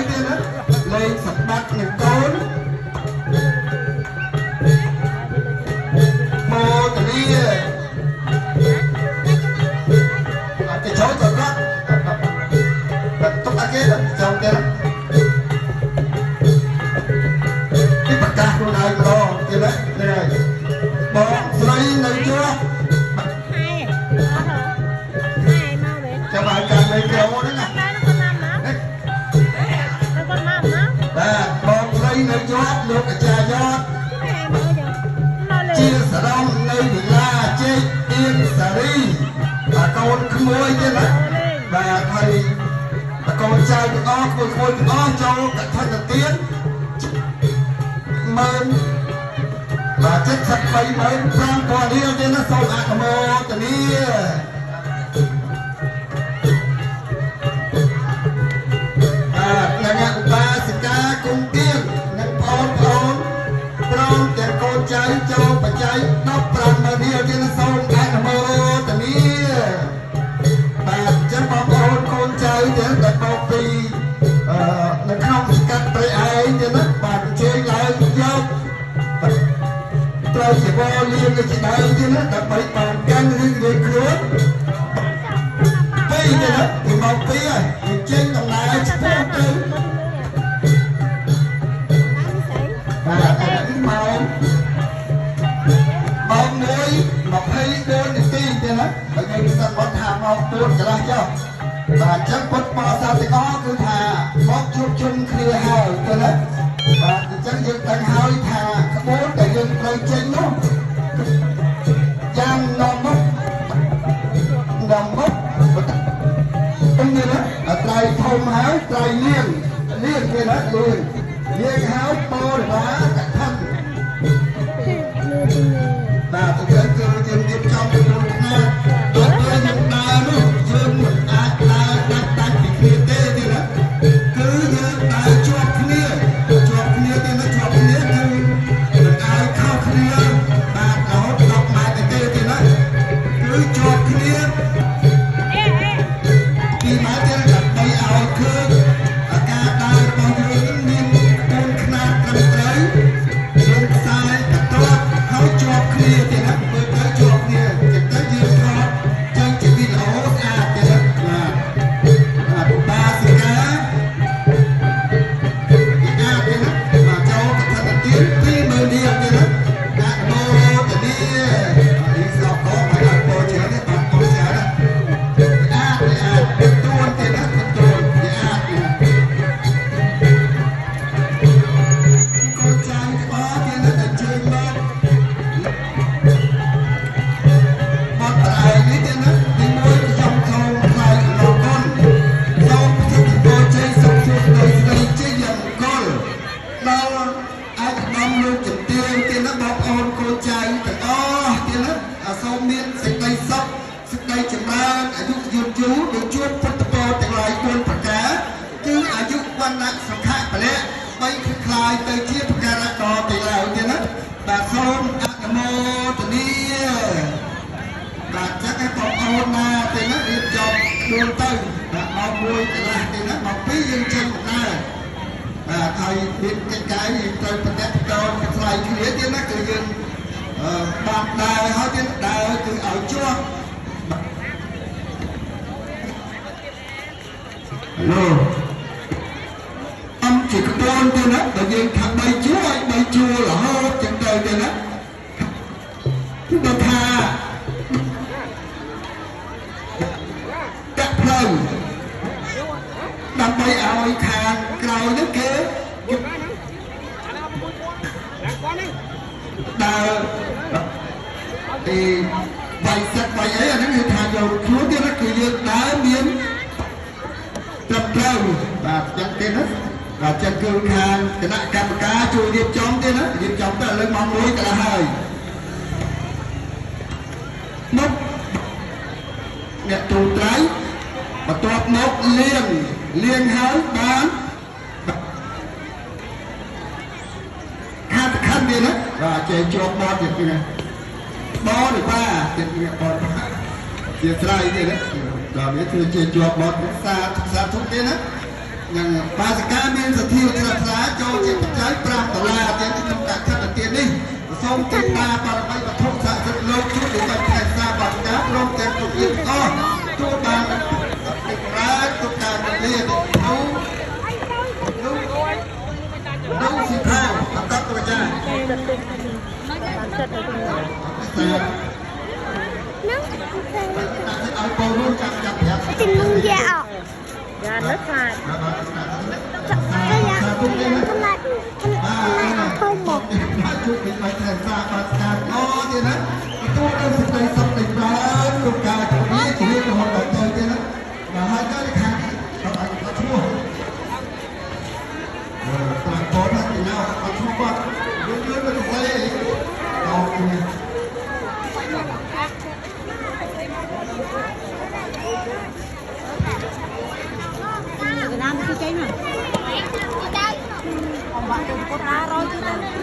ទៀតណាលេងសម្បត្តិនឹងកូនមោទនីអត់ទៅចូលទៅរត់បន្ទុកអាគេចូលទៀតនេះប្រកាសខ្លួនឯងម្ដងទៀតណានេះហើយបងស្រីនៅជាប់ ហែអត់ហ៎ហែមកវិញ ចាំឲ្យកាន់មេក្រូហ្នឹងណា តែគាត់មកមក នេះ តែគាត់មកមក បាទបងស្រីនៅជាប់លោកអាចារ្យយត ហែមកចឹងមកលេ ជាសរំនៅវិឡាជែកអៀងសារីបាកូនក្មួយទៀតណាបាទហើយបាកូនចៅទាំងអស់ក្មួយក្មួយទាំងអស់ចូលកឋិនទានម៉ឺនបាទ735000រៀលទៀតណាសូមអនុមោទនាបាទនិងឧបាសិកាគុំទៀងនិងបងប្អូនព្រមទាំងកូនចៅចូលបច្ច័យ15ម៉ឺនរៀលទៀតណាសូមអនុមោទនា បាទអញ្ចឹងបងប្អូនកូនចៅទាំងដែលមកពីអឺនៅក្នុងសង្កាត់ព្រៃឯងទាំងណាបាទអញ្ជើញឡើងយកត្រូវជាវលៀងជាដើមទៀតណាដើម្បីបានកាន់រឿងរៀងខ្លួនពីរទៀតណាពីមកពីរហើយអញ្ជើញដំណើរឆ្ពោះទៅបាទឥឡូវនេះម៉ោងម៉ោង1:24នាទីទៀតណាបើយើងសិនមកថាម៉ោង4កន្លះចុះបាទអញ្ចឹងពុទ្ធបរិស័ទទាំងអស់គឺថាមកជួបជុំគ្នាហើយទៅណាបាទអញ្ចឹងយើងដឹងហើយថាក្បួនដែលយើងត្រូវចេញនោះយ៉ាងនាំមុខនាំមុខនេះណាត្រៃធំហើយត្រៃលៀងលៀងគេណាលៀងលៀងហើយបរិវារកឋិន បាទទៅគឺយើងរៀបចំពីមុនណាទោះបីយើងដើរនោះយើងមិនអាចដើរដាច់ដាច់ពីគ្នាទេទេណាគឺយើងដើរជាប់គ្នាជាប់គ្នាទេណាជាប់គ្នាគឺមិនអាចខុសគ្នាបាទរហូត10ម៉ែត្រទេទេណាគឺជាប់គ្នា អេអេ 2ម៉ែត្រទេដើម្បីឲ្យឃើញអាការដើររបស់យើងមានក្បួនខ្នាតត្រឹមត្រូវមានខ្សែបន្ទាត់ហើយជាប់គ្នាទេណាមើលទៅជាប់គ្នាចឹងទៅយើងថតចេញជាវីដេអូស្អាតទេណាបាទបាទឧបាសិកាពីអាទេណាបាទចូលកថាទាន20000រៀលទេណាអនុមោទនានេះសពកមកឲ្យពោច្រើនទេបាទពោច្រើនណា អាចអាចទួនទេណាទួនវាអាចកូនចៅក្បាលគេណាតែជើងមកបត់ប្រឯងនេះទេណាទីមួយខ្ញុំសូមថ្លែងអំណរគុណសូមជម្រាបជ័យសុខសួស្តីស្រីជ័យមង្គលដល់ឯកឧត្តមលោកជំទាវទេណាបងប្អូនកូនចៅទាំងអស់ទេណាសូមមានសេចក្តីសុខសេចក្តីចម្រើនអាយុយឺនយូរដូចជួបពុទ្ធពរទាំងឡាយ4ប្រការគឺអាយុវណ្ណៈសុខៈពលៈបីคล้ายទៅជាប្រការៈដល់ទៅឡើយទេណាបាទសូមអនុមោទនា បាទចឹងឯងបងប្អូនណាទេណារៀបចំខ្លួនទៅបាទម៉ោង1កន្លះទេណាម៉ោង2យើងចេញដំណើរបាទហើយមានកិច្ចការយើងត្រូវប្រតិបត្តិប្រស្រ័យគ្នាទៀតណាគឺយើងអឺបានដើរហើយទៀតដើរគឺឲ្យជាប់ឡូអំជាក្បួនទៀតណាបើយើងថា3ជួរឲ្យ3ជួររហូតចឹងទៅទៀតណាគឺបើថា ដាក់ផ្លូវដើម្បីឲ្យខាងក្រោយហ្នឹងគេដើរពីបាយសិតបាយអីអាហ្នឹងគឺថាយកខ្លួនទៀតណាគឺយើងដើរមានត្រឹមត្រូវបាទចឹងទេណាបាទចឹងគឺខាងគណៈកម្មការជួយរៀបចំទេណារៀបចំទៅឥឡូវម៉ោង1កន្លះហើយមុខអ្នកទូត្រៃបន្ទាប់មកលៀងលៀងហើយបានខាត់ខិនទៀតណាបាទចេះជាប់បត់ទៀតណាបរិវាទៀតនេះបរិវាជាស្រ័យទៀតណាដល់នេះធ្វើជាជាប់បត់សាធុសាធុទៀតណា នឹងបាសិកាមានសទ្ធាជ្រះថ្លាចូលជាបច្ច័យ5ដុល្លារទៀតក្នុងការខិតទាននេះសូមទេតាបារមីវត្ថុស័ក្តិសិទ្ធិលោកជួយដល់ថែសាបាសិកាព្រមទាំងគ្រប់ញាតិអស់ទូបានតិប្រាទុការពលានោះនោះនោះសិខាអតតវិចា បានចិត្តទៅ សា នឹង ដាក់ឲ្យពលរដ្ឋចាប់ចាប់ប្រាប់ ជំនុំយ៉ាអ យ៉ានឹកខ្លាច ទៅយ៉ាខ្លាចខ្លាចធំមក បាទជួយពីបាយថែសាបាសិកាអូទៀតណាទទួលដល់សេចក្តីសុខនៃប្រានគ្រប់ការជំនាញជំនាញរហូតដល់ទៅទៀតណាបាទហើយទៅខាងដល់ឲ្យគាត់ឈ្មោះអឺតាមកូនណាពីណាគាត់ឈ្មោះគាត់យឺយឺទៅស្អីដល់គឺ កណាមគឺចេញមកអំបាក់ទៅកូនណារយគឺទៅ